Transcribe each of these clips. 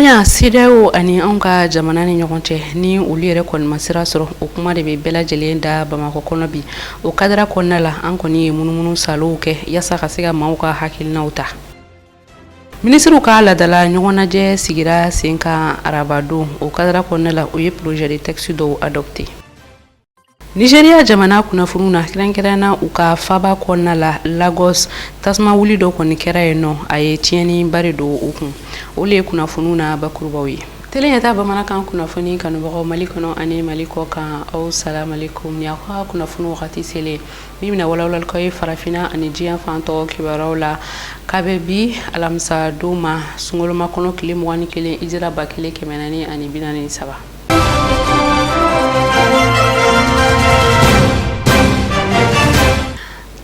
Kelenya CEDEAO ani anw ka jamana ni ɲɔgɔn cɛ, ni olu yɛrɛ kɔni ma sira sɔrɔ, o kuma de bɛ bɛɛ lajɛlen da Bamakɔ kɔnɔ bi. O kadara kɔnɔna la, an kɔni ye munumunu salow kɛ yaasa ka se ka maaw ka hakilinaw ta. Minisiriw ka ladala ɲɔgɔnnajɛ sigira sen kan arabadon. O kadara kɔnɔna la, u ye projet de texte dɔw adopté. Nigeria jamana kunnafoniw na, kɛrɛnkɛrɛnna u ka faba kɔnɔna la Lagos, tasuma wuli dɔ kɔni kɛra yen nɔ, a ye tiɲɛniba de don u kun. O le ye kunnafoniw na bakurubaw ye. Tele ɲɛta bamanankan kunnafoni kanubagaw Mali kɔnɔ ani Mali kɔ kan, aw salamalekum. Ni aw ka kunnafoni wagati selen min bɛna walawalali ye farafinna ani diɲɛ fan tɔw kibaruyaw la, ka bɛn bi alamisa don ma, sunkaloma kɔnɔ tile 21, hijira 1443.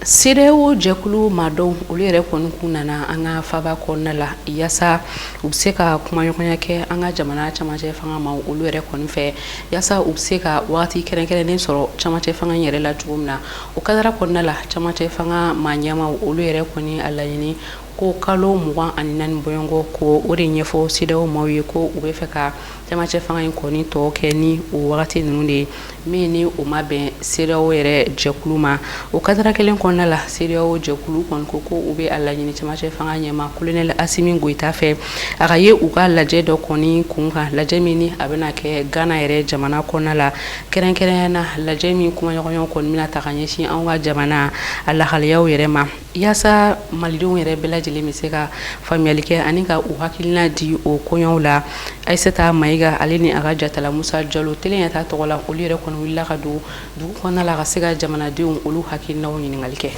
CEDEAO jɛkulu maa dɔw, olu yɛrɛ kɔni kun nana an ka faba kɔnɔna la yaasa u bɛ se ka kumaɲɔgɔnya kɛ an ka jamana camancɛ fanga ma, olu yɛrɛ kɔni fɛ, yaasa u bɛ se ka waati kɛrɛnkɛrɛnnen sɔrɔ camancɛ fanga yɛrɛ la cogo min na. O kadara kɔnɔna la, camancɛ fanga maa ɲɛmaw, olu yɛrɛ kɔni a laɲini ko kalo 24 bɔɲɔgɔn ko o de ɲɛfɔ CEDEAO maaw ye, ko u bɛ fɛ ka camancɛ fanga in kɔni tɔ kɛ ni o wagati ninnu de ye, min ni o ma bɛn CEDEAO yɛrɛ jɛkulu ma. O kadara kelen kɔnɔna la, CEDEAO jɛkulu kɔni ko ko u bɛ a laɲini camancɛ fanga ɲɛmaa colonel Asimi Goyita fɛ, a ka ye u ka lajɛ dɔ kɔni kun kan, lajɛ min ni a bɛna kɛ Ghana yɛrɛ jamana kɔnɔna la, kɛrɛnkɛrɛnya na lajɛ min kumaɲɔgɔnya kɔni bɛna ta ka ɲɛsin anw ka jamana a lahalayaw yɛrɛ ma, yaasa malidenw yɛrɛ bɛɛ lajɛlen bɛ se ka faamuyali kɛ ani ka u hakilina di o koɲɛw la. Ayisata Mayiga, ale ni a ka jatala Musa Jalo, Tele Ɲɛta tɔgɔ la, olu yɛrɛ kɔni wulila ka don dugu kɔnɔna la ka se ka jamanadenw olu hakilinaw ɲininkali kɛ.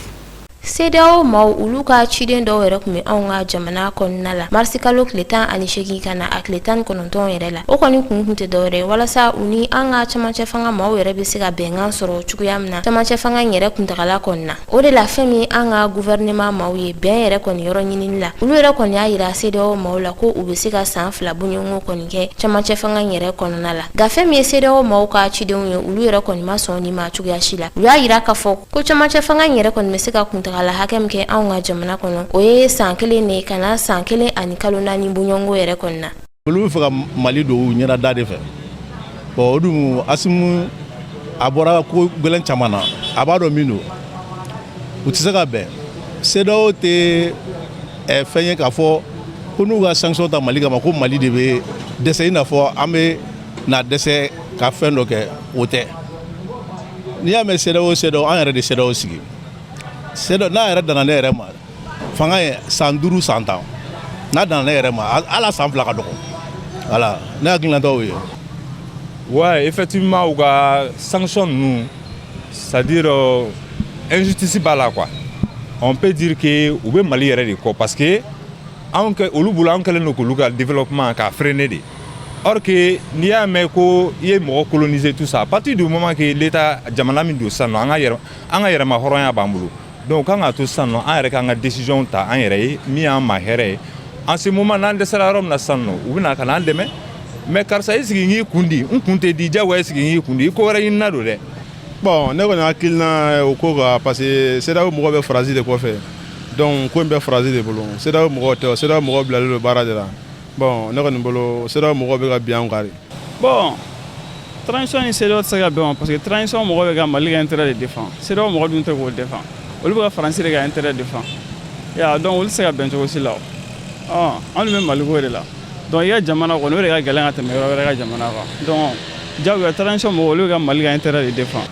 CEDEAO maaw, olu ka ciden dɔw yɛrɛ tun bɛ anw ka jamana kɔnɔna la marisikalo tile 18 ka na a tile 19 yɛrɛ la. O kɔni kun tɛ dɔwɛrɛ ye walasa u ni an ka camancɛ fanga maaw yɛrɛ bɛ se ka bɛnkan sɔrɔ cogoya min na camancɛ fanga in yɛrɛ kuntagala kɔnɔna. O de la, fɛn min an ka gouvernement maaw ye bɛn yɛrɛ kɔni yɔrɔ ɲinini la, olu yɛrɛ kɔni y'a yira CEDEAO maaw la ko u bɛ se ka san 2 bɔɲɔgɔnko kɔni kɛ camancɛ fanga in yɛrɛ kɔnɔna la. Nka fɛn min ye CEDEAO maaw ka cidenw ye, olu yɛrɛ kɔni ma sɔn nin ma cogoya si la. U y'a yira k'a fɔ ko camancɛ fanga in yɛrɛ kɔni bɛ se ka kuntagala hakɛ min kɛ anw ka jamana kɔnɔ, o ye san 1 de ye ka na san 1 ani kalo 4 bɔɲɔgɔnko yɛrɛ kɔni na. Olu bɛ fɛ ka Mali don u ɲɛna da de fɛ. Bon, o dun, Asimu a bɔra ko gɛlɛn caman na, a b'a dɔn min don. U tɛ se ka bɛn. CEDEAO tɛ fɛn ye k'a fɔ ko n'u ka sanction ta Mali kama, ko Mali de bɛ dɛsɛ, i n'a fɔ an bɛ na dɛsɛ ka fɛn dɔ kɛ. O tɛ. N'i y'a mɛn CEDEAO, CEDEAO, an yɛrɛ de CEDEAO sigi. CEDEAO n'a yɛrɛ danna ne yɛrɛ ma fanga ye san 5, san 10, n'a danna ne yɛrɛ ma, ala san 2 ka dɔgɔ. Voilà, ne hakilinata y'o ye. Ouais, effectivement, u ka sanction ninnu, c'est-à-dire injustice b'a la quoi. On peut dire que u bɛ Mali yɛrɛ de kɔ, parce que anw kɛ olu bolo, an kɛlen don k'olu ka développement k'a freiner de. Or que n'i y'a mɛn ko i ye mɔgɔ coloniser, tout ça, à partir du moment que l'État jamana min don sisan nɔ, an ka yɛrɛma hɔrɔnya b'an bolo. Donc kan k'a to sisan nɔ, an yɛrɛ k'an ka décision ta an yɛrɛ ye, min y'an ma hɛrɛ ye. En ce moment, n'an dɛsɛra yɔrɔ min na sisan nɔ, u bɛna ka n'an dɛmɛ. Mais karisa, i sigi k'i kun di, n kun tɛ di, diyagoya i sigi k'i kun di, i ko wɛrɛ ɲinina don dɛ. Bon, ne kɔni hakilina o ko kan, parce que CEDEAO mɔgɔw bɛ Faransi de kɔfɛ. Donc ko in bɛ Faransi de bolo, CEDEAO mɔgɔw tɛ. CEDEAO mɔgɔw bilalen don baara de la. Bon, ne kɔni bolo, CEDEAO mɔgɔw bɛ ka bin anw kan de. Bon, transition ni CEDEAO tɛ se ka bɛn o, parce que transition mɔgɔw bɛ ka Mali ka intérêt de défend, CEDEAO mɔgɔ dun tɛ k'o défend, olu bɛ ka Faransi de ka intérêt défend ya. Donc olu tɛ se ka bɛn cogo si la. O ɔ, anw dun bɛ Mali ko de la. Donc i ka jamana kɔni, o de ka gɛlɛn ka tɛmɛ yɔrɔ wɛrɛ ka jamana kan. Donc diyagoya transition mɔgɔw, olu bɛ ka Mali ka intérêt de défend.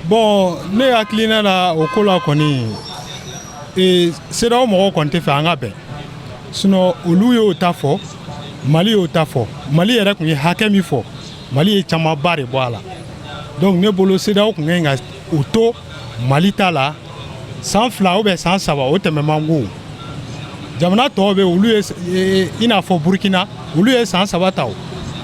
Bon, ne hakilina la o ko la kɔni, CEDEAO mɔgɔw kɔni tɛ fɛ an ka bɛn. Sinon olu y'o ta fɔ, Mali y'o ta fɔ. Mali yɛrɛ tun ye hakɛ min fɔ, Mali ye camanba de bɔ a la. Donc ne bolo, CEDEAO tun ka ɲi ka o to Mali ta la san 2 ou bien san 3, o tɛmɛ man go. Jamana tɔw bɛ, olu ye i n'a fɔ Burukina, olu ye san 3 ta, o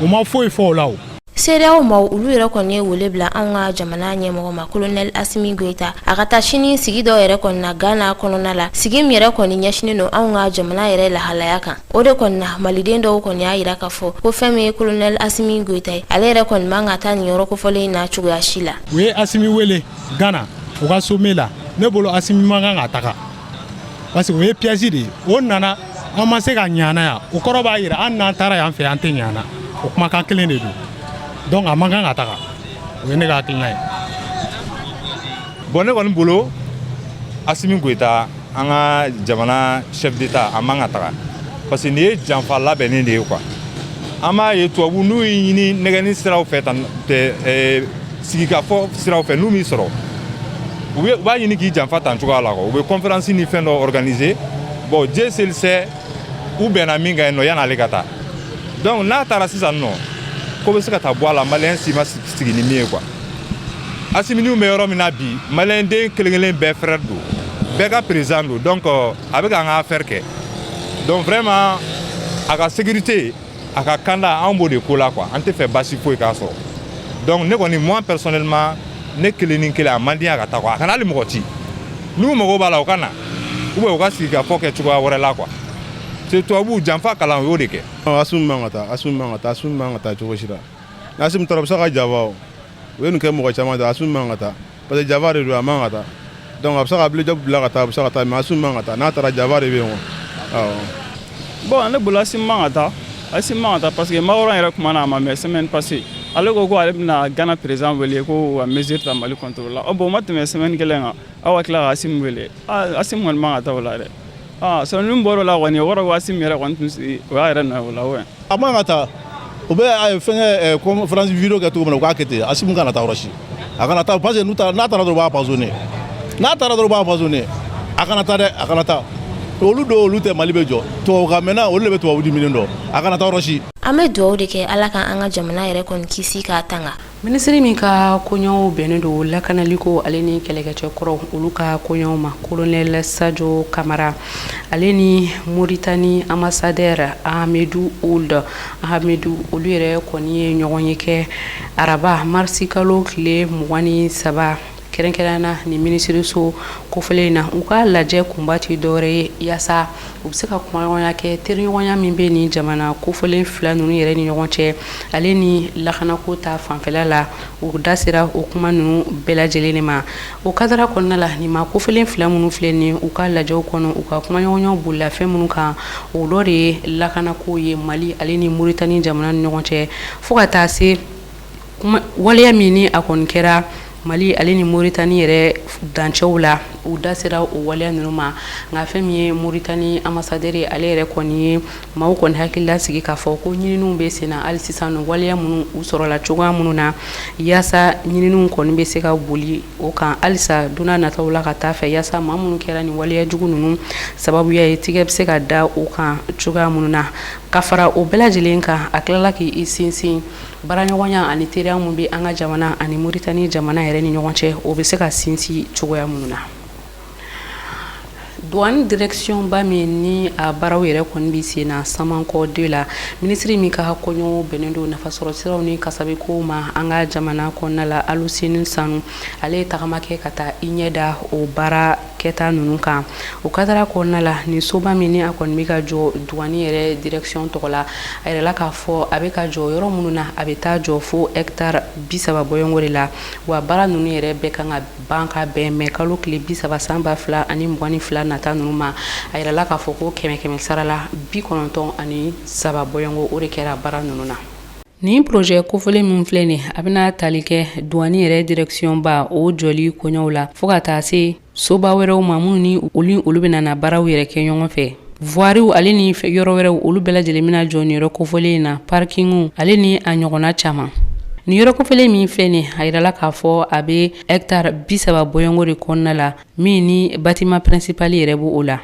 u ma foyi fɔ o la o. CEDEAO maaw, olu yɛrɛ kɔni ye wele bila anw ka jamana ɲɛmɔgɔ ma, colonel Asimi Goyita, a ka taa sini sigi dɔw yɛrɛ kɔni na Ghana kɔnɔna la, sigi min yɛrɛ kɔni ɲɛsinen don anw ka jamana yɛrɛ lahalaya kan. O de kɔni na, maliden dɔw kɔni y'a yira k'a fɔ ko fɛn min ye colonel Asimi Goyita ye, ale yɛrɛ kɔni man ka taa nin yɔrɔ kofɔlen in na cogoya si la. U ye Asimi wele Ghana u ka sommet la. Ne bolo, Asimi man kan ka taga, parce que o ye piège de ye. O nana An ma se ka ɲana yan, o kɔrɔ b'a jira an n'an taara yan fɛ, an tɛ ɲana. O kumakan kelen de don. Donc a man kan ka taga. O ye ne ka hakilina ye. Bon, ne kɔni bolo, Assimi Goïta, an ka jamana chef d'État, a man ka taga, parce que nin ye janfa labɛnnen de ye quoi. An b'a ye tubabu n'u y'i ɲini nɛgɛni siraw fɛ tan tɛ, sigikafɔ siraw fɛ, n'u m'i sɔrɔ, u b'a ɲini k'i janfa tan cogoya la quoi. U bɛ conférence ni fɛn dɔ organiser. Bon, Dieu seul sait u bɛnna min kan yen nɔ yan'ale ka taa. Donc n'a taara sisan nɔ, ko bɛ se ka taa bɔ a la, maliyɛn si ma sigi ni min ye quoi. Assiminiw bɛ yɔrɔ min na bi, maliyɛn den kelen kelen bɛɛ frère don, bɛɛ ka président don. Donc a bɛ k'an ka affaire kɛ. Donc vraiment, a ka sécurité, a ka kanda, an b'o de ko la quoi. An tɛ fɛ baasi foyi k'a sɔrɔ. Donc ne kɔni, moi personnellement, ne kelen ni kelen, a man di a ka taa quoi. A kana hali mɔgɔ ci. N'u mago b'a la, u ka na, ou bien u ka sigi ka fɔ kɛ cogoya wɛrɛ la quoi. C'est tubabuw janfa kalan, u y'o de kɛ. Assimi man ka taa, Assimi man ka taa, Assimi man ka taa cogo si la. Ni Assimi taara, u bɛ se ka janfa o. U ye nin kɛ mɔgɔ caman ta. Assimi man ka taa parce que janfa de don, a man ka taa. Donc a bɛ se ka Abdoulaye Diop bila ka taa, a bɛ se ka taa, mais Assimi man ka taa. N'a taara, janfa de bɛ yen o, awɔ. Bon, ne bolo, Assimi man ka taa, Assimi man ka taa, parce que Macron yɛrɛ kumana a ma mɛ semaine passée. Ale ko ko ale bɛna Ghana président wele ko ka mesure ta Mali contre la. Ɔ bon, o ma tɛmɛ semaine kelen kan, aw ka tila ka Assimi wele. Ah, Assimi kɔni man ka taa o la dɛ. Ah, sinon ni min bɔra o la kɔni, o kɔrɔ ko Assimi yɛrɛ kɔni tun o y'a yɛrɛ nɔ ye o la ouais. A man ka taa. U bɛ fɛnkɛ conférence vidéo kɛ cogo min na, u k'a kɛ ten. Assimi kana taa yɔrɔ si, a kana taa, parce que n'u taara, n'a taara dɔrɔn, u b'a empoisonner. N'a taara dɔrɔn, u b'a empoisonner. A kana taa dɛ, a kana taa. Olu dɔw, olu tɛ Mali bɛ jɔ tubabu kan mɛnna, olu de bɛ tubabu diminen dɔn. A kana taa yɔrɔ si. An bɛ dugawu de kɛ, Ala ka an ka jamana yɛrɛ kɔni kisi k'a tanga. Minisiri min ka koɲɔgɔnw bɛnnen don lakanaliko ale ni kɛlɛkɛcɛkɔrɔw, olu ka koɲɔgɔnw ma, colonel Sadio Kamara, ale ni Moritani ambassadeur Ahmedou Ould Ahmedou, olu yɛrɛ kɔni ye ɲɔgɔn ye kɛ araba marisi kalo tile 23, kɛrɛnkɛrɛnna ni minisiriso kofɔlen in na. U ka lajɛ kunba tɛ dɔwɛrɛ ye yaasa u bɛ se ka kumaɲɔgɔnya kɛ teriɲɔgɔnya min bɛ nin jamana kofɔlen fila ninnu yɛrɛ ni ɲɔgɔn cɛ, ale ni lakanako ta fanfɛla la. U da sera o kuma ninnu bɛɛ lajɛlen de ma. O kadara kɔnɔna la, nin maa kofɔlen fila minnu filɛ nin, u ka lajɛw kɔnɔ, u ka kumaɲɔgɔnya bolila fɛn minnu kan, o dɔ de ye lakanako ye Mali ale ni Moritani jamana ni ɲɔgɔn cɛ, fo ka taa se waleya min ni a kɔni kɛra Mali ale ni Moritani yɛrɛ dancɛw la. U da sera o waleya ninnu ma. Nka fɛn min ye Moritani ambassadeur ye, ale yɛrɛ kɔni ye maaw kɔni hakili sigi k'a fɔ ko ɲininiw bɛ sen na hali sisan, waleya minnu u sɔrɔla cogoya minnu na, yaasa ɲininiw kɔni bɛ se ka boli o kan halisa don nataw la ka taa fɛ, yaasa maa minnu kɛra nin waleya jugu ninnu sababuya ye, tigɛ bɛ se ka da o kan cogoya minnu na. Ka fara o bɛɛ lajɛlen kan, a tilala k'i sinsin baaraɲɔgɔnya ani teriya min bɛ an ka jamana ani Moritani jamana yɛrɛ ni ɲɔgɔn cɛ, o bɛ se ka sinsin cogoya minnu na. Douane direction ba min ni a baaraw yɛrɛ kɔni bɛ sen na Samankɔ 2 la, minisiri min ka koɲɔgɔn bɛnnen don nafasɔrɔ siraw ni kasabikow ma an ka jamana kɔnɔna la, Aluseni Sanu, ale ye tagama kɛ ka taa i ɲɛ da o baara kɛta ninnu kan. O kadara kɔnɔna la, nin soba min ni a kɔni bɛ ka jɔ douane yɛrɛ direction tɔgɔ la, a yɛrɛla k'a fɔ a bɛ ka jɔ yɔrɔ minnu na, a bɛ taa jɔ fo hectare 30 bɔɲɔgɔnko de la. Wa baara ninnu yɛrɛ bɛɛ kan ka ban ka bɛn mɛ kalo tile 30 san 2022 nata ninnu ma. A yɛrɛla k'a fɔ ko kɛmɛ kɛmɛ sara la, 93 bɔɲɔgɔnko, o de kɛra baara ninnu na. Nin projet kofɔlen min filɛ nin, a bɛna tali kɛ douane yɛrɛ direction ba o jɔli koɲɛw la, fo ka taa se soba wɛrɛw ma minnu ni olu bɛna na baaraw yɛrɛ kɛ ɲɔgɔn fɛ. Voiries ale ni yɔrɔ wɛrɛw, olu bɛɛ lajɛlen bɛna jɔ nin yɔrɔ kofɔlen in na, parking ale ni a ɲɔgɔnna caman. Nin yɔrɔ kofɔlen min filɛ nin, a yirala k'a fɔ a bɛ hectare 30 bɔɲɔgɔnko de kɔnɔna la, min ni bâtiment principal yɛrɛ b'o la,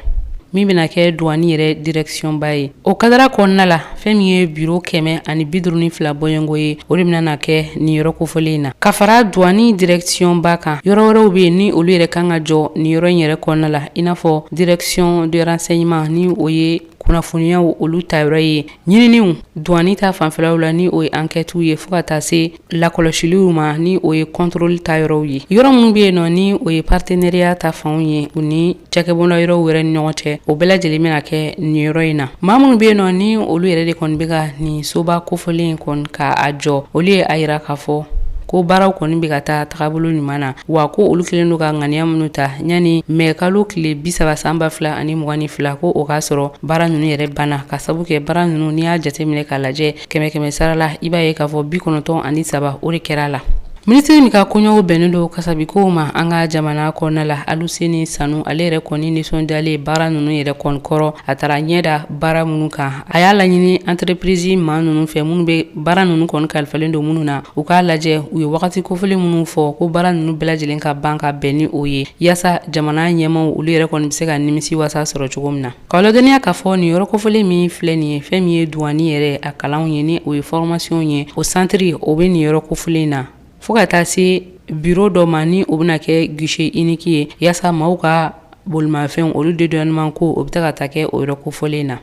min bɛna kɛ douane yɛrɛ direction ba ye. O kadara kɔnɔna la, fɛn min ye bureau 152 bɔɲɔgɔnko ye, o de bɛna kɛ nin yɔrɔ kofɔlen in na. Ka fara douane direction ba kan, yɔrɔ wɛrɛw bɛ yen ni olu yɛrɛ kan ka jɔ nin yɔrɔ in yɛrɛ kɔnɔna la, i n'a fɔ direction de renseignement, ni o ye kunnafoniyaw olu ta yɔrɔ ye, ɲininiw douane ta fanfɛlaw la, ni o ye enquêtes ye, fo ka taa se lakɔlɔsiliw ma, ni o ye contrôle ta yɔrɔw ye. Yɔrɔ minnu bɛ yen nɔ, ni o ye partenariat ta fanw ye u ni cakɛbonda yɔrɔw wɛrɛ ni ɲɔgɔn cɛ, o bɛɛ lajɛlen bɛna kɛ nin yɔrɔ in na. Maa minnu bɛ yen nɔ ni olu yɛrɛ de kɔni bɛ ka nin soba kofɔlen in kɔni ka a jɔ, olu ye a yira k'a fɔ Ko baaraw kɔni bɛ ka taa tagabolo ɲuman na, wa ko olu kɛlen don ka ŋaniya minnu ta yanni mɛ kalo tile 30 san 2022, ko o k'a sɔrɔ baara ninnu yɛrɛ banna, ka sabu kɛ baara ninnu, n'i y'a jateminɛ k'a lajɛ kɛmɛ kɛmɛ sara la, i b'a ye k'a fɔ 93, o de kɛra a la. Minisiri min ka koɲɛw bɛnnen don kasabikow ma an ka jamana kɔnɔna la, Aluseni Sanu, ale yɛrɛ kɔni nisɔndiyalen baara ninnu yɛrɛ kɔni kɔrɔ. A taara ɲɛ da baara minnu kan, a y'a laɲini entreprise maa ninnu fɛ, minnu bɛ baara ninnu kɔni kalifalen don minnu na, u k'a lajɛ u ye wagati kofɔlen minnu fɔ ko baara ninnu bɛɛ lajɛlen ka ban ka bɛn ni o ye, yaasa jamana ɲɛmaaw, olu yɛrɛ kɔni bɛ se ka nimisi wasa sɔrɔ cogo min na. K'aw ladɔnniya k'a fɔ nin yɔrɔ kofɔlen min filɛ nin ye, fɛn min ye duwani yɛrɛ a kalanw ye, ni o ye formation ye, o centre, o bɛ nin yɔrɔ kofɔlen na, fo ka taa se bureau dɔ ma, ni o bɛna kɛ guichet unique ye, yaasa maaw ka bolimafɛnw, olu dédouanement ko, o bɛ taa ka taa kɛ o yɔrɔ kofɔlen na.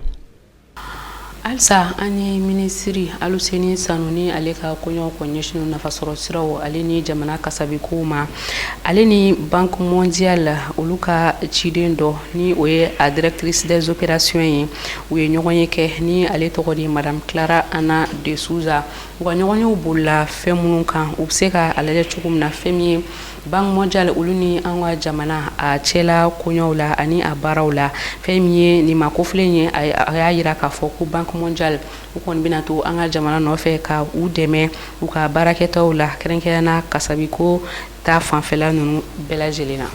Halisa an ni minisiri Aluseni Sanu, ni ale ka koɲɛw kɔ ɲɛsin nafasɔrɔ siraw ale ni jamana kasabikow ma, ale ni Banque mondiale, olu ka ciden dɔ, ni o ye a directrice des opérations ye, u ye ɲɔgɔn ye kɛ, ni ale tɔgɔ de madame Clara Anna de Souza. U ka ɲɔgɔnyew bolila fɛn minnu kan, u bɛ se ka a lajɛ cogo min na fɛn min ye Banque mondiale, olu ni an ka jamana a cɛla koɲɛw la ani a baaraw la. Fɛn min ye nin ma kofɔlen ye, a y'a jira k'a fɔ ko Banque mondiale, u kɔni bɛna to an ka jamana nɔfɛ ka u dɛmɛ u ka baarakɛtaw la, kɛrɛnkɛrɛnna kasabiko ta fanfɛla ninnu bɛɛ lajɛlen na.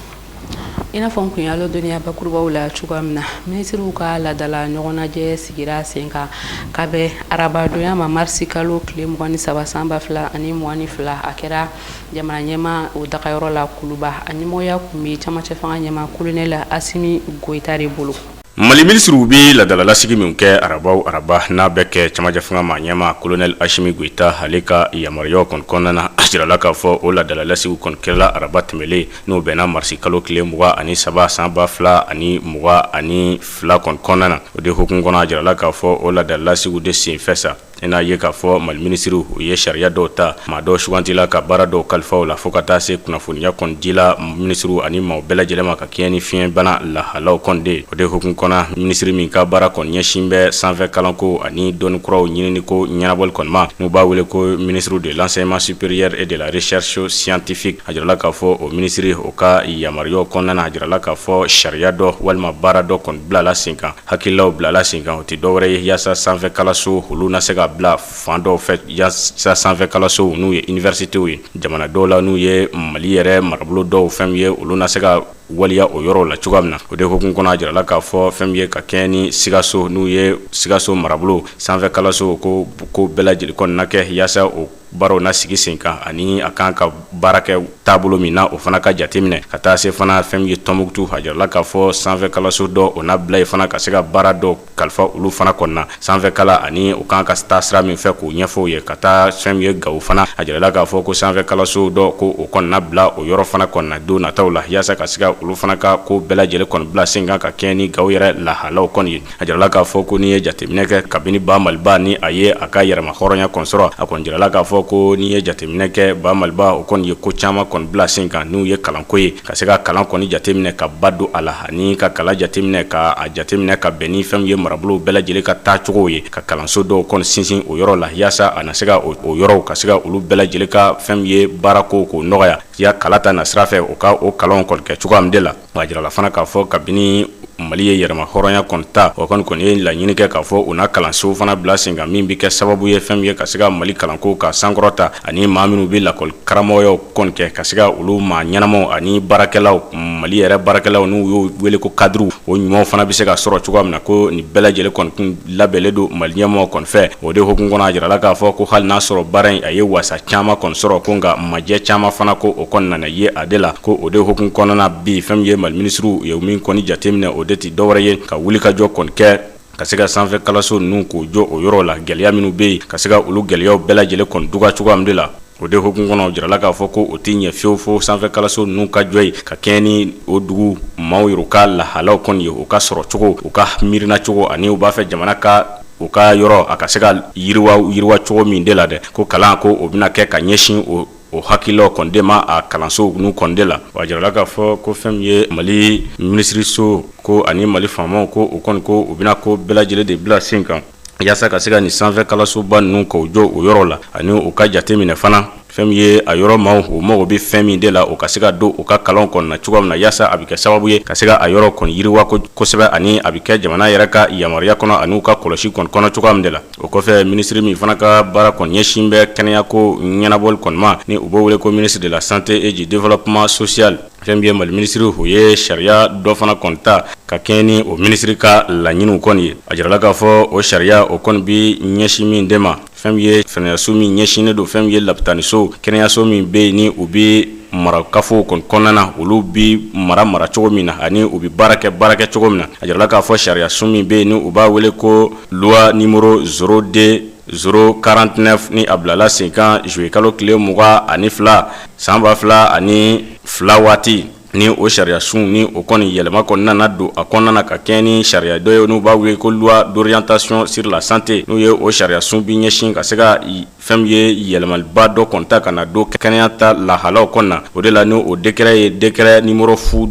I n'a fɔ n kun y'a ladɔnniya bakurubaw la cogoya min na, minisiriw ka laadala ɲɔgɔnnajɛ sigira sen kan ka bɛn arabadonya ma, marisi kalo tile 23 san 2022. A kɛra jamana ɲɛmaa o dagayɔrɔ la Kuluba. A ɲɛmɔgɔya tun bɛ camancɛ fanga ɲɛmaa kolonɛli Asimi Goyita de bolo. Mali minisiriw bɛ laadalalasigi min kɛ araba o araba, n'a bɛ kɛ camancɛ fanga maa ɲɛmaa kolonɛli Asimi Goyita, ale ka yamaruyaw kɔni kɔnɔna na, a jirala k'a fɔ o laadalalasigiw kɔni kɛla araba tɛmɛlen, n'o bɛnna marisi kalo tile 23 san 2022 kɔni kɔnɔna na. O de hukumu kɔnɔ, a jirala k'a fɔ o laadalalasigiw de senfɛ sa, i n'a ye k'a fɔ Mali minisiriw, u ye sariya dɔw ta, maa dɔw sugantila ka baara dɔw kalifa u la, fo ka taa se kunnafoniya kɔni dila minisiriw ani maaw bɛɛ lajɛlen ma ka kɛɲɛ ni fiɲɛbana lahalaw kɔni de. O de hukumu kɔnɔ, minisiri min ka baara kɔni ɲɛsin bɛ sanfɛ kalanko ani dɔnni kuraw ɲininiko ɲɛnabɔli kɔni ma, n'u b'a wele ko ministre de l'enseignement supérieur et de la recherche scientifique, a jirala k'a fɔ o minisiri, o ka yamaruyaw kɔnɔna na, a jirala k'a fɔ sariya dɔ walima baara dɔ kɔni bilala sen kan, hakililaw bilala sen kan. O tɛ dɔwɛrɛ ye yaasa sanfɛ kalanso olu na se ka bila fan dɔw fɛ, yaasa sanfɛ kalansow, n'u ye universitéw ye jamana dɔw la, n'u ye Mali yɛrɛ marabolo dɔw fɛn ye, olu na se ka waleya o yɔrɔw la cogoya min na. O de hukumu kɔnɔ, a jirala k'a fɔ fɛn min ye ka kɛɲɛ ni Sikaso, n'u ye Sikaso marabolo sanfɛ kalanso, ko bɛɛ lajɛlen kɔni na kɛ yaasa o baaraw na sigi sen kan, ani a kan ka baara kɛ taabolo min na, o fana ka jateminɛ, ka taa se fana fɛn min ye Tɔnbukutu. A jirala k'a fɔ sanfɛ kalanso dɔ, o na bila yen fana ka se ka baara dɔ kalifa olu fana kɔnɔna sanfɛ kalan, ani u kan ka taa sira min fɛ, k'o ɲɛfɔ u ye, ka taa fɛn min ye Gawo fana. A jirala k'a fɔ ko sanfɛ kalanso dɔ, ko o kɔnɔna bila o yɔrɔ fana kɔnɔna don nataw la, yaasa ka se ka olu fana ka ko bɛɛ lajɛlen kɔni bila sen kan ka kɛɲɛ ni Gawo yɛrɛ lahalaw kɔni ye. A jirala k'a fɔ ko n'i ye jateminɛ kɛ, kabini ba Maliba ni a ye a ka yɛrɛma hɔrɔnya kɔni sɔrɔ, a kɔni jirala k'a fɔ ko n'i ye jateminɛ kɛ, ba Maliba o kɔni ye ko caman kɔni bila sen kan, n'u ye kalanko ye, ka se ka kalan kɔni jateminɛ ka ba don a la, ani ka kalan jateminɛ ka a jateminɛ ka bɛn ni fɛn ye marabolow bɛɛ lajɛlen ka taacogo ye, ka kalanso dɔw kɔni sinsin o yɔrɔ la, yaasa a na se ka o yɔrɔw ka se ka olu bɛɛ lajɛlen ka fɛn ye baarako k'o nɔgɔya ya kala ta na sira fɛ, u ka o kalanw kɔni kɛ cogoya min de la. A jirala fana k'a fɔ kabini Mali ye yɛrɛma hɔrɔnya kɔni ta, o kɔni ye laɲini kɛ k'a fɔ u na kalanso fana bila sen kan min bɛ kɛ sababu ye fɛn min ye ka se ka Mali kalanko ka sankɔrɔta, ani maa minnu bɛ lakɔli karamɔgɔyaw kɔni kɛ, ka se ka olu maa ɲɛnamaw ani baarakɛlaw, Mali yɛrɛ baarakɛlaw, n'u y'o wele ko cadre, o ɲumanw fana bɛ se ka sɔrɔ cogoya min na, ko nin bɛɛ lajɛlen kɔni kun labɛnnen don Mali ɲɛmɔgɔw kɔni fɛ. O de hukumu kɔnɔ, a jirala k'a fɔ ko hali n'a sɔrɔ baara in a ye wasa caman kɔni sɔrɔ, ko nka majɛ caman fana ko o kɔni nana ye a de la. Ko o de hukumu kɔnɔna bi, fɛn min ye Mali minisiriw ye min kɔni jateminɛ, o de tɛ dɔwɛrɛ ye ka wuli ka jɔ kɔni kɛ ka se ka sanfɛ kalanso ninnu k'o jɔ o yɔrɔ la, gɛlɛya minnu bɛ yen, ka se ka olu gɛlɛyaw bɛɛ lajɛlen kɔni duga cogoya min de la. O de hukumu kɔnɔ, jirala k'a fɔ ko o tɛ ɲɛ fiyewu fo sanfɛ kalanso ninnu ka jɔ yen ka kɛɲɛ ni o dugu maaw yɛrɛ ka lahalaw kɔni ye, u ka sɔrɔ cogo, u ka miirina cogo, ani u b'a fɛ jamana ka u ka yɔrɔ a ka se ka yiriwa yiriwa cogo min de la dɛ. Ko kalan ko o bɛna kɛ ka ɲɛsin o hakililaw kɔni de ma a kalanso ninnu kɔni de la. Wa jirala k'a fɔ ko fɛn min ye Mali minisiriso ko ani Mali faamaw, ko u kɔni ko u bɛna ko bɛɛ lajɛlen de bila sen kan yaasa ka se ka nin sanfɛ kalansoba ninnu k'o jɔ o yɔrɔ la, ani u ka jate minɛ fana. Fɛn min ye a yɔrɔ maaw, u mago bɛ fɛn min de la, o ka se ka don u ka kalanw kɔnɔna na cogo min na, yaasa a bɛ kɛ sababu ye ka se ka a yɔrɔ kɔni yiriwa kosɛbɛ, ani a bɛ kɛ jamana yɛrɛ ka yamaruya kɔnɔ ani u ka kɔlɔsi kɔni kɔnɔ cogoya min de la. O kɔfɛ, minisiri min fana ka baara kɔni ɲɛsin bɛ kɛnɛyako ɲɛnabɔli kɔni ma, ni u b'o wele ko ministre de la santé et du développement social, fɛn min ye Mali minisiri, o ye sariya dɔ fana kɔni ta ka kɛɲɛ ni o minisiri ka laɲiniw kɔni ye. A jirala k'a fɔ o sariya o kɔni bɛ ɲɛsin min de ma, fɛn min ye fɛnɛyaso min ɲɛsinnen don fɛn min ye lapitaniso, kɛnɛyaso min bɛ yen ni u bɛ marakafow kɔni kɔnɔna na, olu bɛ mara cogo min na ani u bɛ baara kɛ baara kɛ cogo min na. A jirala k'a fɔ sariyasun min bɛ yen ni u b'a wele ko loi numéro 02 049, ni a bilala sen kan juillet kalo tile 22 san 2002 waati, ni o sariyasun ni o kɔni yɛlɛma kɔni nana don a kɔnɔna na ka kɛɲɛ ni sariya dɔ ye n'u b'a wele ko loi d'orientation sur la santé, n'u ye o sariyasun bi ɲɛsin ka se ka fɛn min ye yɛlɛmaliba dɔ kɔni ta ka na don kɛnɛya ta lahalaw kɔnɔna na. O de la ni o décret ye décret numéro 05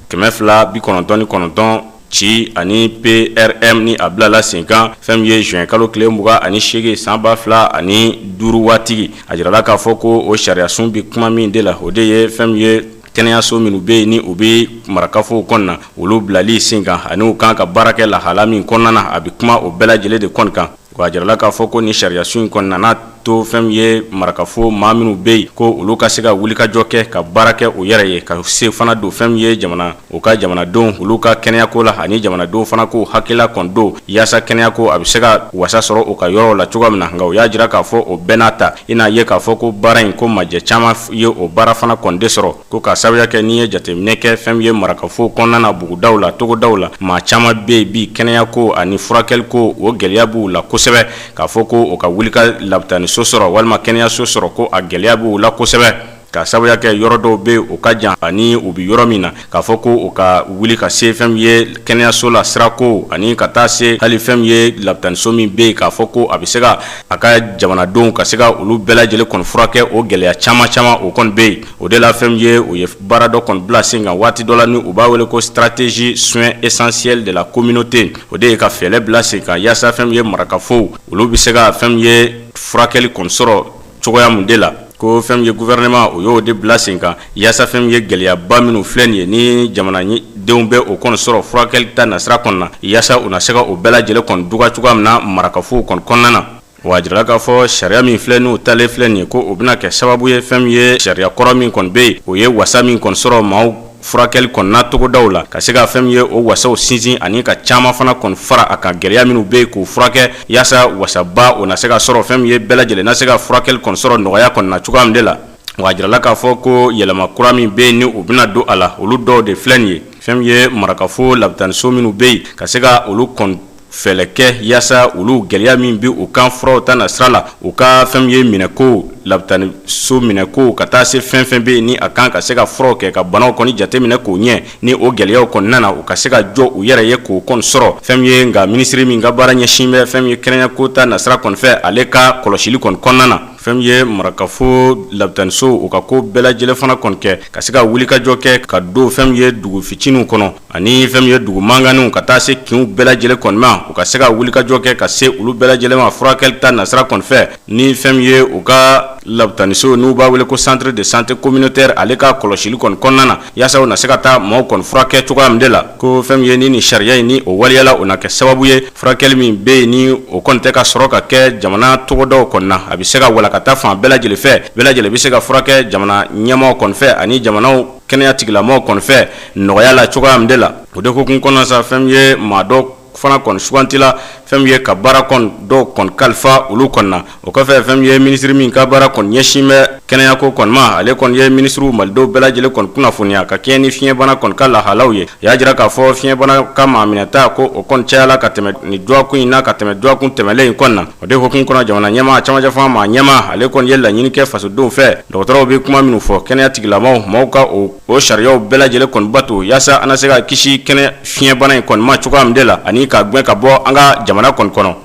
299 ci ani PRM, ni a bilala sen kan fɛn min ye juin kalo tile 28 san 2005 waati. A jirala k'a fɔ ko o sariyasun bɛ kuma min de la, o de ye fɛn min ye kɛnɛyaso minnu bɛ yen ni u bɛ marakafow kɔnɔna na, olu bilali sen kan ani u kan ka baara kɛ lahala min kɔnɔna na, a bɛ kuma o bɛɛ lajɛlen de kɔni kan. Wa a jirala k'a fɔ ko ni sariyasun in kɔni nana to fɛn min ye marakafo maa minnu bɛ yen, ko olu ka se ka wulikajɔ kɛ ka baara kɛ u yɛrɛ ye, ka se fana don fɛn min ye jamana u ka jamanadenw olu ka kɛnɛyako la, ani jamanadenw fana k'u hakilila kɔni don yaasa kɛnɛyako a bɛ se ka wasa sɔrɔ u ka yɔrɔw la cogo min na. Nka u y'a jira k'a fɔ o bɛɛ n'a ta, i n'a ye k'a fɔ ko baara in ko majɛ caman ye o baara fana kɔni de sɔrɔ, ko k'a sababuya kɛ n'i ye jateminɛ kɛ fɛn min ye marakafo kɔnɔna na, bugudaw la, togodaw la, maa caman bɛ yen bi, kɛnɛyako ani furakɛliko o gɛlɛya b'u la kosɛbɛ. K'a fɔ ko o ka wuli ka labitaniso sɔrɔ walima kɛnɛyaso sɔrɔ, ko a gɛlɛya b'u la kosɛbɛ, k'a sababuya kɛ yɔrɔ dɔw bɛ yen, o ka jan ani u bɛ yɔrɔ min na, k'a fɔ ko u ka wuli ka se fɛn min ye kɛnɛyaso la sirako, ani ka taa se hali fɛn min ye labitaniso min bɛ yen, k'a fɔ ko a bɛ se ka a ka jamanadenw ka se ka olu bɛɛ lajɛlen kɔni furakɛ, o gɛlɛya caman caman o kɔni bɛ yen. O de la fɛn min ye u ye baara dɔ kɔni bila sen kan waati dɔ la, ni u b'a wele ko stratégie soins essentiels de la communauté. O de ye ka fɛɛrɛ bila sen kan yaasa fɛn min ye marakafow olu bɛ se ka fɛn min ye furakɛli kɔni sɔrɔ cogoya mun de la. Ko fɛn min ye gouvernement o y'o de bila sen kan yaasa fɛn min ye gɛlɛyaba minnu filɛ nin ye ni jamanadenw bɛ o kɔni sɔrɔ furakɛli ta nasira kɔnɔna na, yaasa u na se ka o bɛɛ lajɛlen kɔni duga cogoya min na marakafow kɔni kɔnɔna na. Wa a jirala k'a fɔ sariya min filɛ n'u talen filɛ nin ye, ko o bɛna kɛ sababu ye fɛn min ye sariya kɔrɔ min kɔni bɛ yen, o ye wasa min kɔni sɔrɔ maaw furakɛli kɔnɔna togodaw la, ka se ka fɛn min ye o wasaw sinsin ani ka caman fana kɔni fara a kan, gɛlɛya minnu bɛ yen k'u furakɛ, yaasa wasaba o na se ka sɔrɔ, fɛn min ye bɛɛ lajɛlen na se ka furakɛli kɔni sɔrɔ nɔgɔya kɔni na cogoya min de la. Wa a jirala k'a fɔ ko yɛlɛma kura min bɛ yen ni u bɛna don a la, olu dɔw de filɛ nin ye: fɛn min ye marakafo labitaniso minnu bɛ yen, ka se ka olu kɔni fɛɛrɛ kɛ yaasa olu gɛlɛya min bɛ u kan furaw ta na sira la, u ka fɛn min ye minɛko, labitaniso minɛko, ka taa se fɛn fɛn bɛ yen ni a kan ka se ka furaw kɛ ka banaw kɔni jateminɛ k'o ɲɛ, ni o gɛlɛyaw kɔni nana, u ka se ka jɔ u yɛrɛ ye k'o kɔni sɔrɔ. Fɛn min ye nka minisiri min ka baara ɲɛsin bɛ fɛn min ye kɛnɛyako ta nasira kɔni fɛ, ale ka kɔlɔsili kɔni kɔnɔna na, fɛn min ye marakafo labitaniso u ka ko bɛɛ lajɛlen fana kɔni kɛ ka se ka wulikajɔ kɛ ka don fɛn min ye dugu fitininw kɔnɔ ani fɛn min ye dugu mankanninw, ka taa se kinw bɛɛ lajɛlen kɔni ma, u ka se ka wulikajɔ kɛ ka se olu bɛɛ lajɛlen ma furakɛli ta nasira kɔni fɛ, ni fɛn min ye u ka labitaniso n'u b'a wele ko centre de santé communautaire, ale ka kɔlɔsili kɔni kɔnɔna na, yaasa u na se ka taa maaw kɔni furakɛ cogoya min de la. Ko fɛn min ye ni nin sariya in ni o waleyala, o na kɛ sababu ye furakɛli min bɛ yen ni o kɔni tɛ ka sɔrɔ ka kɛ jamana togodaw kɔni na, a bɛ se ka walakata fan bɛɛ lajɛlen fɛ, bɛɛ lajɛlen bɛ se ka furakɛ jamana ɲɛmaaw kɔni fɛ ani jamanaw kɛnɛya tigilamɔgɔw kɔni fɛ nɔgɔya la cogoya min de la. O de hukumu kɔnɔ sa, fɛn min ye maa dɔ fana kɔni sugantila fɛn min ye ka baara kɔni dɔw kɔni kalifa olu kɔni na. O kɔfɛ, fɛn min ye minisiri min ka baara kɔni ɲɛsin bɛ kɛnɛyako kɔni ma, ale kɔni ye minisiriw malidenw bɛɛ lajɛlen kɔni kunnafoniya ka kɛɲɛ ni fiɲɛbana kɔni ka lahalaw ye. A y'a jira k'a fɔ fiɲɛbana ka maa minɛta ko o kɔni cayala ka tɛmɛ nin dɔgɔkun in na ka tɛmɛ dɔgɔkun tɛmɛlen in kɔni na. O de hukumu kɔnɔ, jamana ɲɛmaa, camancɛ fanga maa ɲɛmaa, ale kɔni ye laɲini kɛ fasodenw fɛ, dɔgɔtɔrɔw bɛ kuma minnu fɔ, kɛnɛya tigilamɔgɔw maaw ka o sariyaw bɛɛ lajɛlen kɔni bato yaasa an na se ka kisi kɛnɛ fiɲɛbana in kɔni ma cogoya min de la ani ka gɛn ka bɔ an ka jamana kɔni kɔnɔ.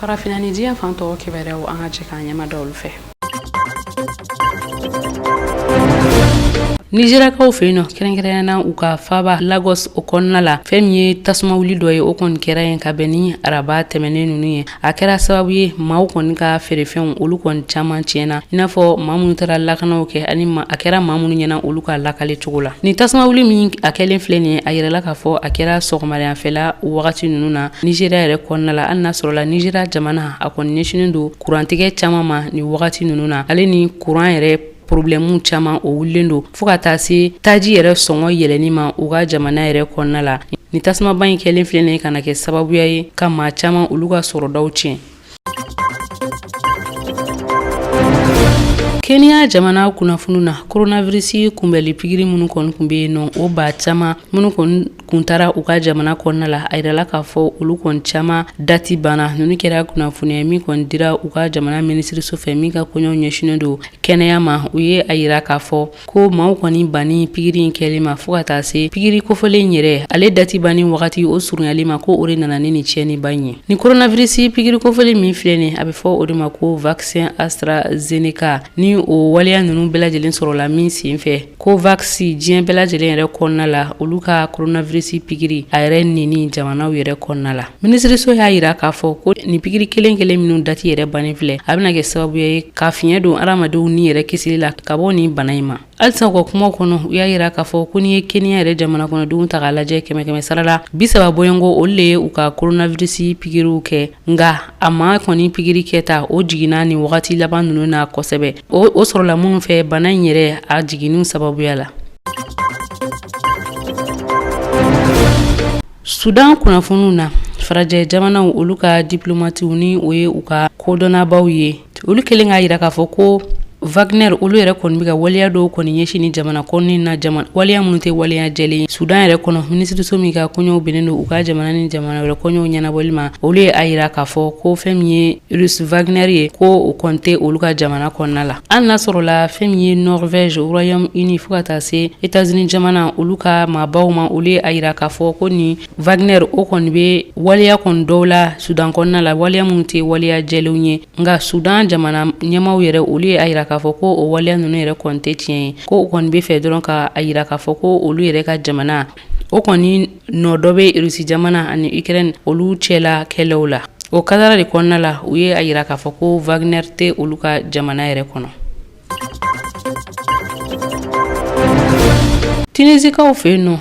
Farafinna ni diɲɛ fan tɔw kibaruyaw, an ka jɛ k'an ɲɛmada olu fɛ. Nizeriyakaw fɛ yen nɔ, kɛrɛnkɛrɛnnenya na u ka faaba Lagos o kɔnɔna la, fɛn min ye tasuma wuli dɔ ye, o kɔni kɛra yen ka bɛn ni araba tɛmɛnen ninnu ye. A kɛra sababu ye maaw kɔni ka feerefɛnw, olu kɔni caman tiɲɛna, i n'a fɔ maa minnu taara lakanaw kɛ ani a kɛra maa minnu ɲɛna olu ka lakale cogo la. Nin tasuma wuli min a kɛlen filɛ nin ye, a yirala k'a fɔ a kɛra sɔgɔmadafɛla wagati ninnu na Nizeriya yɛrɛ kɔnɔna la, hali n'a sɔrɔla Nizeriya jamana a kɔni ɲɛsinnen don kurantigɛ caman ma nin wagati ninnu na, ale ni kuran yɛrɛ problème caman o wulilen don fo ka taa se taji yɛrɛ sɔngɔ yɛlɛnni ma u ka jamana yɛrɛ kɔnɔna la. Ni tasumaba in kɛlen filɛ nin ye ka na kɛ sababuya ye ka maa caman olu ka sɔrɔdaw tiɲɛ. Kenya jamana kunnafoniw na, coronavirus kunbɛli pikiri minnu kɔni tun bɛ yen nɔ, o ba caman minnu kɔni kun taara u ka jamana kɔnɔna la, a yirala k'a fɔ olu kɔni caman dati banna. Ninnu kɛra kunnafoniya min kɔni dira u ka jamana minisiriso fɛ min ka koɲɛw ɲɛsinnen don kɛnɛya ma. U ye a yira k'a fɔ ko maaw kɔni banni pikiri in kɛli ma fo ka taa se pikiri kofɔlen yɛrɛ ale dati banni wagati o surunyali ma, ko o de nana ni nin tiɲɛniba in ye. Ni coronavirus pikiri kofɔlen min filɛ nin, a bɛ fɔ o de ma ko vaccin AstraZeneca, ni o waleya ninnu bɛɛ lajɛlen sɔrɔla min sen fɛ COVAX diɲɛ bɛɛ lajɛlen yɛrɛ kɔnɔna la, olu ka coronavirus pikiri a yɛrɛ nini jamanaw yɛrɛ kɔnɔna la. Minisiriso y'a yira k'a fɔ ko nin pikiri kelen kelen minnu dati yɛrɛ bannen filɛ, a bɛna kɛ sababu ye ka fiɲɛ don hadamadenw ni yɛrɛ kisili la ka bɔ nin bana in ma. Halisa u ka kuma kɔnɔ, u y'a yira k'a fɔ ko n'i ye Kenya yɛrɛ jamana kɔnɔdenw ta k'a lajɛ, kɛmɛ kɛmɛ sara la 30 bɔɲɔgɔnko, olu le ye u ka coronavirus pikiriw kɛ. Nka a maa kɔni pikiri kɛta o jiginna nin wagati laban ninnu na kosɛbɛ, o sɔrɔla minnu fɛ bana in yɛrɛ a jiginni sababuya la. Sudan kunnafoniw na, farajɛ jamanaw olu ka diplomatiw ni o ye u ka kodɔnnabaw ye, olu kɛlen k'a yira k'a fɔ ko Wagner olu yɛrɛ kɔni bɛ ka waleya dɔw kɔni ɲɛsin ni jamana kɔnɔna na, waleya minnu tɛ waleya jɛlen ye Sudan yɛrɛ kɔnɔ. Minisiriso min ka koɲɛw bɛnnen don u ka jamana ni jamana wɛrɛ koɲɛw ɲɛnabɔli ma, olu ye a yira k'a fɔ ko fɛn min ye Russe Wagner ye, ko o kɔni tɛ olu ka jamana kɔnɔna la. Hali n'a sɔrɔla fɛn min ye Norvège, Royaume-Uni fo ka taa se États-Unis jamana olu ka maabaw ma, olu ye a yira k'a fɔ ko nin Wagner o kɔni bɛ waleya kɔni dɔw la Sudan kɔnɔna la, waleya minnu tɛ waleya jɛlenw ye. Nka Sudan jamana ɲɛmaaw yɛrɛ, olu ye a yira k'a fɔ ko o waleya ninnu yɛrɛ kɔni tɛ tiɲɛ ye, ko u kɔni bɛ fɛ dɔrɔn ka a yira k'a fɔ ko olu yɛrɛ ka jamana o kɔni nɔ dɔ bɛ Rusi jamana ani Ukraine olu cɛla kɛlɛw la. O kadara de kɔnɔna la, u ye a yira k'a fɔ ko Wagner tɛ olu ka jamana yɛrɛ kɔnɔ. Tunisikaw fɛ yen nɔ,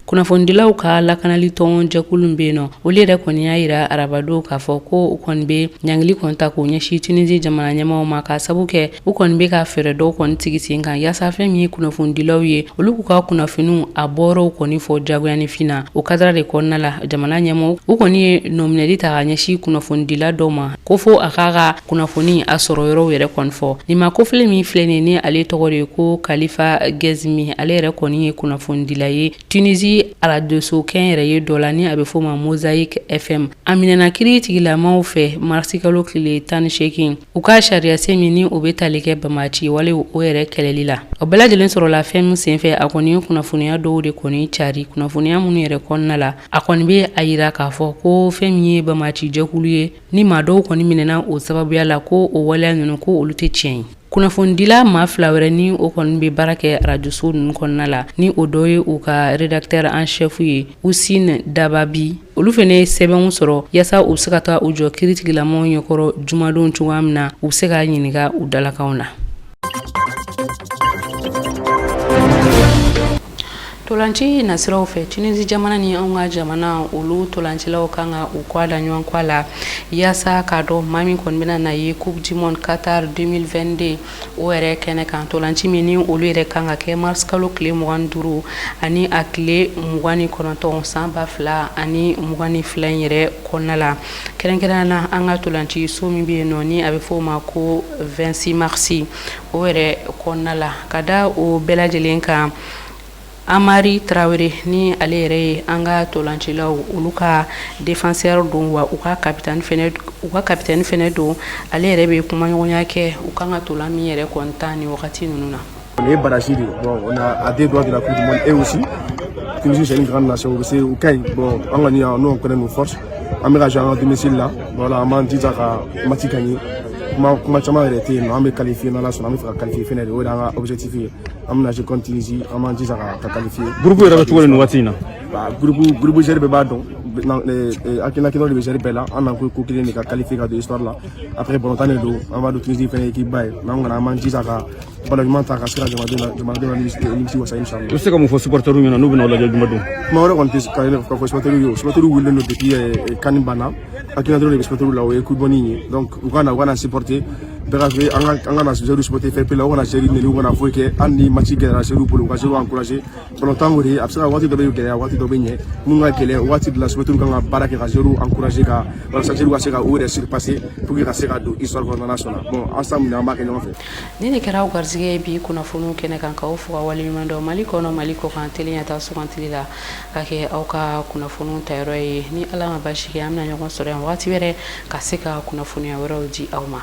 kunnafonidilaw ka lakanali tɔn jɛkulu bɛ yen nɔ, olu yɛrɛ kɔni y'a yira arabadon k'a fɔ ko u kɔni bɛ ɲangili kɔni ta k'o ɲɛsin Tunisi jamana ɲɛmaaw ma, k'a sabu kɛ u kɔni bɛ ka fɛɛrɛ dɔw kɔni sigi sen kan yaasa fɛn min ye kunnafonidilaw ye, olu k'u ka kunnafoniw a bɔyɔrɔw kɔni fɔ jagoyanifin na. O kadara de kɔnɔna la, jamana ɲɛmaaw u kɔni ye nɔminɛli ta ka ɲɛsin kunnafonidila dɔw ma, ko fo a k'a ka kunnafoni a sɔrɔ yɔrɔw yɛrɛ kɔni fɔ. Nin maa kofɔlen min filɛ nin ni ale tɔgɔ de ye ko Kalifa Gɛzimi, ale yɛrɛ kɔni ye kunnafonidila ye Tunisi arajoso kɛnyɛrɛye dɔ la ni a bɛ f'o ma Mosaïque FM. A minɛna kiiri tigilamaw fɛ marisikalo tile 18, u ka sariyasen min ni o bɛ tali kɛ banbaanci walew o yɛrɛ kɛlɛli la. O bɛɛ lajɛlen sɔrɔla fɛn min senfɛ, a kɔni ye kunnafoniya dɔw de kɔni cari, kunnafoniya minnu yɛrɛ kɔnɔna la, a kɔni bɛ a yira k'a fɔ ko fɛn min ye banbaanci jɛkulu ye, ni maa dɔw kɔni minɛna o sababuya la, ko o waleya ninnu ko olu tɛ tiɲɛ ye. Kunnafonidila maa fila wɛrɛ ni o kɔni bɛ baara kɛ arajoso ninnu kɔnɔna la, ni o dɔ ye u ka rédacteur en chef ye Hussein Dababi, olu fana ye sɛbɛnw sɔrɔ yaasa u bɛ se ka taa u jɔ kiiritigilamaw ɲɛkɔrɔ jumadon cogoya min na, u bɛ se ka ɲininka u dalakanw na. Ntolanci nasiraw fɛ, Tunisi jamana ni anw ka jamana olu ntolancilaw kan ka u kɔ da ɲɔgɔn kɔ la yaasa k'a dɔn maa min kɔni bɛna na ye Coupe du monde Qatar 2022 o yɛrɛ kɛnɛ kan. Ntolanci min ni olu yɛrɛ kan ka kɛ mars kalo tile 25 ani a tile 29 san 2022 in yɛrɛ kɔnɔna la, kɛrɛnkɛrɛnnenya na an ka ntolanci so min bɛ yen nɔ ni a bɛ f'o ma ko 26 mars o yɛrɛ kɔnɔna la. Ka da o bɛɛ lajɛlen kan, Amari Tarawele ni ale yɛrɛ ye an ka ntolancilaw olu ka défenseur don, wa u ka capitaine fɛnɛ don, ale yɛrɛ bɛ kumaɲɔgɔnya kɛ u kan ka ntolan min yɛrɛ kɔni tan ni wagati ninnu na. Nin ye barrage de ye. Bon, on a à deux doigts de la Coupe du monde et aussi Tunisie, c'est une grande nation, u bɛ se, u ka ɲi. Bon, an kɔni yan, nous on connaît nos forces, an bɛ ka jouer an ka domicile la. Voilà, an b'an jija ka match gagner. Kuma kuma caman yɛrɛ tɛ yen nɔ. An bɛ qualifier n'Ala sɔnna. An bɛ fɛ ka qualifier fɛnɛ de, o de y'an ka objectif ye. An bɛna jouer contre Tunisie, an b'an jija ka qualifier. Groupe yɛrɛ bɛ cogo di nin waati in na? Bah, groupe joueur bɛɛ b'a dɔn, hakilina kelen de bɛ joueur bɛɛ la. An na ko ko kelen de ka qualifier ka don histoire la. Après, balontan de don, an b'a dɔn Tunisie fɛnɛ ye équipe ba ye, mais an kɔni an b'an jija ka ballon ɲuman ta ka se ka jamanadenw la nimisi wasa, inchallah. I bɛ se ka mun fɔ supporterw ɲɛna n'u bɛna aw lajɛ jumadon? Kuma wɛrɛ kɔni tɛ ka fɔ supporterw ye. O supporterw wulilen don depuis CAN banna. Hakilina dɔrɔn de bɛ supporterw la, o ye coup de ye. Donc u ka na supporter, bɛɛ ka fɛ an ka na joueur supporter fair play la. U kana joueur nɛni, u kana foyi kɛ. Hali ni match gɛlɛyara joueur bolo, u ka joueur encourager. Balontan o de ye, a bɛ se ka waati dɔ bɛ gɛlɛya, waati dɔ bɛ ɲɛ. Mun ka gɛlɛn waati dɔ la, supporterw kan ka baara kɛ ka joueur encourager, ka walasa joueur ka se ka u yɛrɛ surpasser pour que ka se ka don histoire kɔnɔna na sɔnna. Bon, ensemble an b'a kɛ ɲɔgɔn fɛ. Ni de kɛra aw garisɛgɛ ye bi kunnafoniw kɛnɛ kan, k'aw fo ka waleɲuman dɔn. Mali kɔnɔ, Mali kɔ kan, teliya ta sugantili la ka kɛ aw ka kunnafoniw tayɔrɔ ye. Ni Ala ma basi kɛ, an bɛna ɲɔgɔn sɔrɔ yan wagati wɛrɛ ka se ka kunnafoniya wɛrɛw di aw ma.